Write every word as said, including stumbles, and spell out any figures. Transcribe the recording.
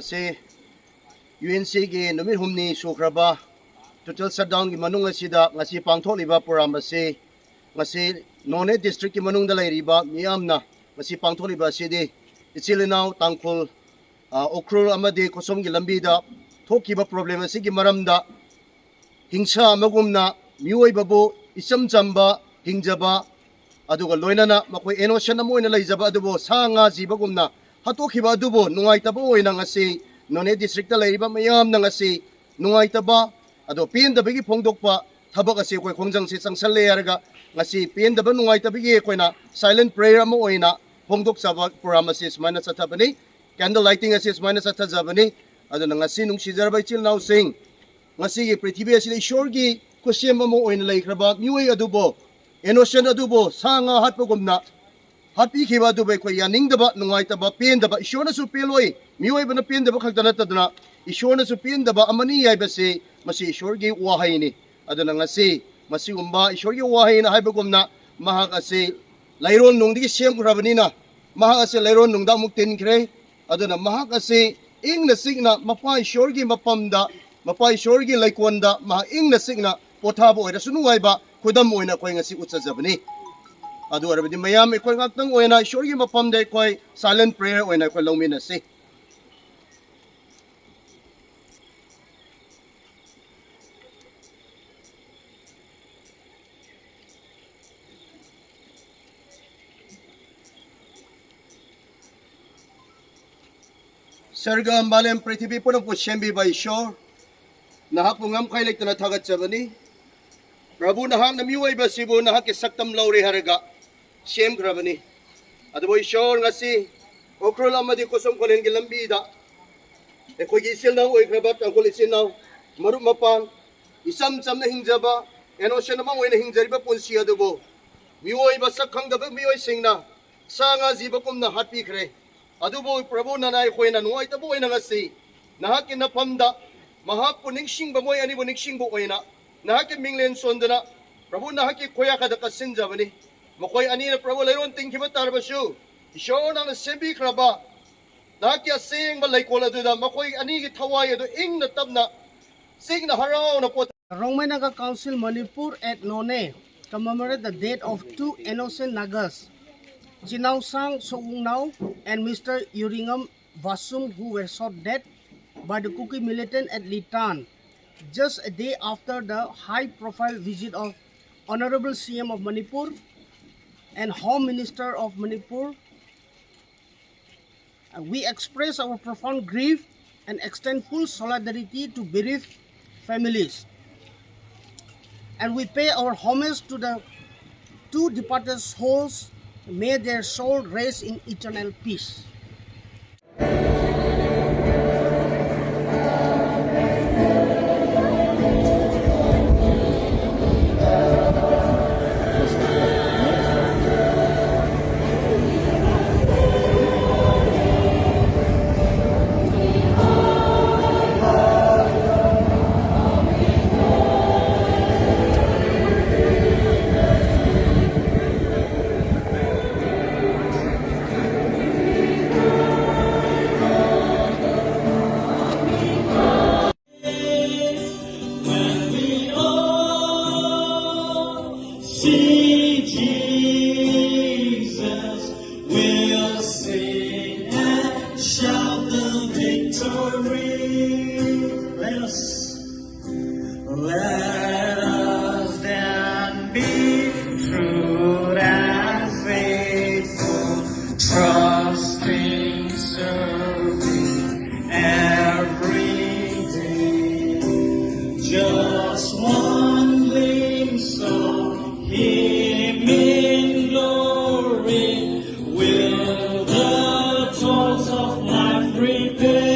ꯁꯤ U N ꯁꯤꯒꯤ ꯅꯨꯃꯤꯠ ꯍꯨꯝꯅꯤ ꯁꯨꯈ꯭ꯔꯕ ꯇꯣꯇꯦꯜ ꯁꯠꯗꯥꯎꯟꯒꯤ ꯃꯅꯨꯡ ꯑꯁꯤꯗ ꯉꯁꯤ ꯄꯥꯡꯊꯣꯛꯂꯤꯕ ꯄ꯭ꯔꯣꯒ꯭ꯔꯥꯝ ꯑꯁꯤ ꯉꯁꯤ ꯅꯣꯅꯦ ꯗꯤꯁꯇ꯭ꯔꯤꯛꯀꯤ ꯃꯅꯨꯡꯗ ꯂꯩꯔꯤꯕ ꯃꯤꯌꯥꯝꯅ ꯉꯁꯤ ꯄꯥꯡꯊꯣꯛꯂꯤꯕ ꯑꯁꯤꯗꯤ ꯏꯆꯤꯜ ꯏꯅꯥꯎ ꯇꯥꯡꯈꯨꯜ, ꯑ, ꯎꯈ꯭ꯔꯨꯜ ꯑꯃꯗꯤ ꯀꯣꯁꯣꯝꯒꯤ ꯂꯝꯕꯤꯗ ꯊꯣꯛꯈꯤꯕ ꯄ꯭ꯔꯣꯕ꯭ꯂꯦꯝ ꯑꯁꯤꯒꯤ ꯃꯔꯝꯗ ꯍꯤꯡꯁꯥ ꯑꯃꯒꯨꯝꯅ ꯃꯤꯑꯣꯏꯕꯕꯨ ꯏꯆꯝ ꯆꯝꯕ ꯍꯤꯡꯖꯕ, ꯑꯗꯨꯒ ꯂꯣꯏꯅꯅ ꯃꯈꯣꯏ ꯏꯅꯣꯁꯦꯟ ꯑꯃ ꯑꯣꯏꯅ ꯂꯩꯖꯕ ꯑꯗꯨꯕꯨ ꯁꯥ ꯉꯥ ꯖꯤꯕꯒꯨꯝꯅ ꯍꯥꯠꯇꯣꯛꯈꯤꯕ ꯑꯗꯨꯕꯨ ꯅꯨꯡꯉꯥꯏꯇꯕ ꯑꯣꯏꯅ ꯉꯁꯤ ꯅꯣꯅꯦ ꯗꯤꯁꯇ꯭ꯔꯤꯛꯇ ꯂꯩꯔꯤꯕ ꯃꯌꯥꯝꯅ ꯉꯁꯤ ꯅꯨꯡꯉꯥꯏꯇꯕ, ꯑꯗꯣ ꯄꯦꯟꯗꯕꯒꯤ ꯐꯣꯡꯗꯣꯛꯄ ꯊꯕꯛ ꯑꯁꯤ ꯑꯩꯈꯣꯏ ꯈꯣꯡꯖꯪꯁꯤ ꯆꯪꯁꯜꯂꯦ ꯍꯥꯏꯔꯒ ꯉꯁꯤ ꯄꯦꯟꯗꯕ ꯅꯨꯡꯉꯥꯏꯇꯕꯒꯤ ꯑꯩꯈꯣꯏꯅ ꯁꯥꯏꯂꯦꯟ ꯄ꯭ꯔꯦꯌꯔ ꯑꯃ ꯑꯣꯏꯅ ꯐꯣꯡꯗꯣꯛꯆꯕ ꯄ꯭ꯔꯣꯒ꯭ꯔꯥꯝ ꯑꯁꯤ ꯁꯨꯃꯥꯏꯅ ꯆꯠꯊꯕꯅꯤ꯫ ꯀꯦꯟꯗꯜ ꯂꯥꯏꯇꯤꯡ ꯑꯁꯤ ꯁꯨꯃꯥꯏꯅ ꯆꯠꯊꯖꯕꯅꯤ꯫ ꯑꯗꯨꯅ ꯉꯁꯤ ꯅꯨꯡꯁꯤꯖꯔꯕ ꯏꯆꯤꯜ ꯏꯅꯥꯎꯁꯤꯡ, ꯉꯁꯤꯒꯤ ꯄ꯭ꯔꯤꯊꯤꯕꯤ ꯑꯁꯤꯗ ꯏꯁꯣꯔꯒꯤ ꯈꯨꯠꯁꯦꯝ ꯑꯃ ꯑꯣꯏꯅ ꯂꯩꯈ꯭ꯔꯕ ꯃꯤꯑꯣꯏ ꯑꯗꯨꯕꯨ, ꯏꯅꯣꯁꯦꯟ ꯑꯗꯨꯕꯨ ꯁꯥ ꯉꯥ ꯍꯥꯠꯄꯒꯨꯝꯅ ꯍꯥꯠꯄꯤꯈꯤꯕ ꯑꯗꯨꯕꯨ ꯑꯩꯈꯣꯏ ꯌꯥꯅꯤꯡꯗꯕ, ꯅꯨꯡꯉꯥꯏꯇꯕ, ꯄꯦꯟꯗꯕ, ꯏꯁꯣꯔꯅꯁꯨ ꯄꯦꯜꯂꯣꯏ, ꯃꯤꯑꯣꯏꯕꯅ ꯄꯦꯟꯗꯕ ꯈꯛꯇ ꯅꯠꯇꯗꯅ ꯏꯁꯣꯔꯅꯁꯨ ꯄꯦꯟꯗꯕ ꯑꯃꯅꯤ ꯍꯥꯏꯕꯁꯤ ꯃꯁꯤ ꯏꯁꯣꯔꯒꯤ ꯋꯥꯍꯩꯅꯤ꯫ ꯑꯗꯨꯅ ꯉꯁꯤ ꯃꯁꯤꯒꯨꯝꯕ ꯏꯁꯣꯔꯒꯤ ꯋꯥꯍꯩꯅ ꯍꯥꯏꯕꯒꯨꯝꯅ ꯃꯍꯥꯛ ꯑꯁꯤ ꯂꯩꯔꯣꯟ ꯅꯨꯡꯗꯒꯤ ꯁꯦꯝꯈ꯭ꯔꯕꯅꯤꯅ ꯃꯍꯥꯛ ꯑꯁꯤ ꯂꯩꯔꯣꯟ ꯅꯨꯡꯗ ꯑꯃꯨꯛ ꯇꯤꯟꯈ꯭ꯔꯦ꯫ ꯑꯗꯨꯅ ꯃꯍꯥꯛ ꯑꯁꯤ ꯏꯪꯅ ꯆꯤꯛꯅ ꯃꯄꯥ ꯏꯁꯣꯔꯒꯤ ꯃꯐꯝꯗ, ꯃꯄꯥ ꯏꯁꯣꯔꯒꯤ ꯂꯩꯀꯣꯜꯗ ꯃꯍꯥꯛ ꯏꯪꯅ ꯆꯤꯛꯅ ꯄꯣꯊꯥꯕ ꯑꯣꯏꯔꯁꯅꯨ ꯍꯥꯏꯕ ꯈꯨꯗꯝ ꯑꯣꯏꯅ ꯑꯩꯈꯣꯏ ꯉꯁꯤ ꯎꯠꯆꯖꯕꯅꯤ꯫ ꯑꯗꯨ ꯑꯣꯏꯔꯕꯗꯤ ꯃꯌꯥꯝ ꯑꯩꯈꯣꯏ ꯉꯥꯛꯇꯪ ꯑꯣꯏꯅ ꯏꯁꯣꯔꯒꯤ ꯃꯐꯝꯗ ꯑꯩꯈꯣꯏ ꯁꯥꯏꯂꯦꯟ ꯄ꯭ꯔꯦꯌꯔ ꯑꯣꯏꯅ ꯑꯩꯈꯣꯏ ꯂꯧꯃꯤꯟꯅꯁꯤ꯫ ꯁꯔꯒ ꯃꯥꯂꯦꯝ ꯄ꯭ꯔꯤꯊꯤꯕꯤ ꯄꯨꯝꯅꯃꯛꯄꯨ ꯁꯦꯝꯕꯤꯕ ꯏꯁꯣꯔ, ꯅꯍꯥꯛꯄꯨ ꯉꯝꯈꯩ ꯂꯩꯇꯅ ꯊꯥꯒꯠꯆꯕꯅꯤ꯫ ꯄ꯭ꯔꯚꯨ, ꯅꯍꯥꯛꯅ ꯃꯤꯑꯣꯏꯕ ꯑꯁꯤꯕꯨ ꯅꯍꯥꯛꯀꯤ ꯁꯛꯇꯝ ꯂꯧꯔꯦ ꯍꯥꯏꯔꯒ ꯁꯦꯝꯈ꯭ꯔꯕꯅꯤ꯫ ꯑꯗꯨꯕꯨ ꯏꯁꯣꯔ, ꯉꯁꯤ ꯎꯈ꯭ꯔꯨꯜ ꯑꯃꯗꯤ ꯀꯣꯁꯣꯝ ꯈꯣꯂꯦꯟꯒꯤ ꯂꯝꯕꯤꯗ ꯑꯩꯈꯣꯏꯒꯤ ꯏꯆꯤꯜ ꯏꯅꯥꯎ ꯑꯣꯏꯈ꯭ꯔꯕ ꯇꯥꯡꯈꯨꯜ ꯏꯆꯤꯜ ꯏꯅꯥꯎ, ꯃꯔꯨꯞ ꯃꯄꯥꯡ, ꯏꯆꯝ ꯆꯝꯅ ꯍꯤꯡꯖꯕ, ꯏꯅꯣꯁꯦꯟ ꯑꯃ ꯑꯣꯏꯅ ꯍꯤꯡꯖꯔꯤꯕ ꯄꯨꯟꯁꯤ ꯑꯗꯨꯕꯨ ꯃꯤꯑꯣꯏꯕ ꯁꯛ ꯈꯪꯗꯕ ꯃꯤꯑꯣꯏꯁꯤꯡꯅ ꯁꯥ ꯉꯥ ꯖꯤꯕꯒꯨꯝꯅ ꯍꯥꯠꯄꯤꯈ꯭ꯔꯦ꯫ ꯑꯗꯨꯕꯨ ꯄ꯭ꯔꯚꯨ, ꯅꯅꯥꯏ ꯑꯩꯈꯣꯏꯅ ꯅꯨꯡꯉꯥꯏꯇꯕ ꯑꯣꯏꯅ ꯉꯁꯤ ꯅꯍꯥꯛꯀꯤ ꯅꯐꯝꯗ ꯃꯍꯥꯛꯄꯨ ꯅꯤꯡꯁꯤꯡꯕ, ꯃꯣꯏ ꯑꯅꯤꯕꯨ ꯅꯤꯡꯁꯤꯡꯕ ꯑꯣꯏꯅ ꯅꯍꯥꯛꯀꯤ ꯃꯤꯡꯂꯦꯟ ꯁꯣꯟꯗꯨꯅ ꯄ꯭ꯔꯚꯨ, ꯅꯍꯥꯛꯀꯤ ꯈꯣꯌꯥꯈꯥꯗ ꯀꯠꯁꯤꯟꯖꯕꯅꯤ꯫ ꯃꯈꯣꯏ ꯑꯅꯤꯅ, ꯄ꯭ꯔꯚꯨ, ꯂꯩꯔꯣꯟ ꯇꯤꯟꯈꯤꯕ ꯇꯥꯔꯕꯁꯨ, ꯏꯁꯣꯔ, ꯅꯍꯥꯛꯅ ꯁꯦꯝꯕꯤꯈ꯭ꯔꯕ ꯅꯍꯥꯛꯀꯤ ꯑꯁꯦꯡꯕ ꯂꯩꯀꯣꯜ ꯑꯗꯨꯗ ꯃꯈꯣꯏ ꯑꯅꯤꯒꯤ ꯊꯋꯥꯏ ꯑꯗꯨ ꯏꯪꯅ ꯇꯞꯅ, ꯆꯤꯛꯅ ꯍꯔꯥꯎꯅ ꯄꯣꯊꯥ Rongmei Naga Council Manipur at Noney commemorate the death of two innocent Nagas, Chinaosang Sowungnao and Mister Yuringam Vasum, who were shot dead by the Kuki militant at Litan, just a day after the high-profile visit of Honorable C M of Manipur and Home Minister of Manipur. Uh, we express our profound grief and extend full solidarity to bereaved families. And we pay our homage to the two departed souls. May their soul rest in eternal peace. When we all see Jesus, we'll sing and shout the victory. Let us, let us then be true and faithful, trusting, serving every day. Just one glimpse of Him in glory will the thoughts of life prepare.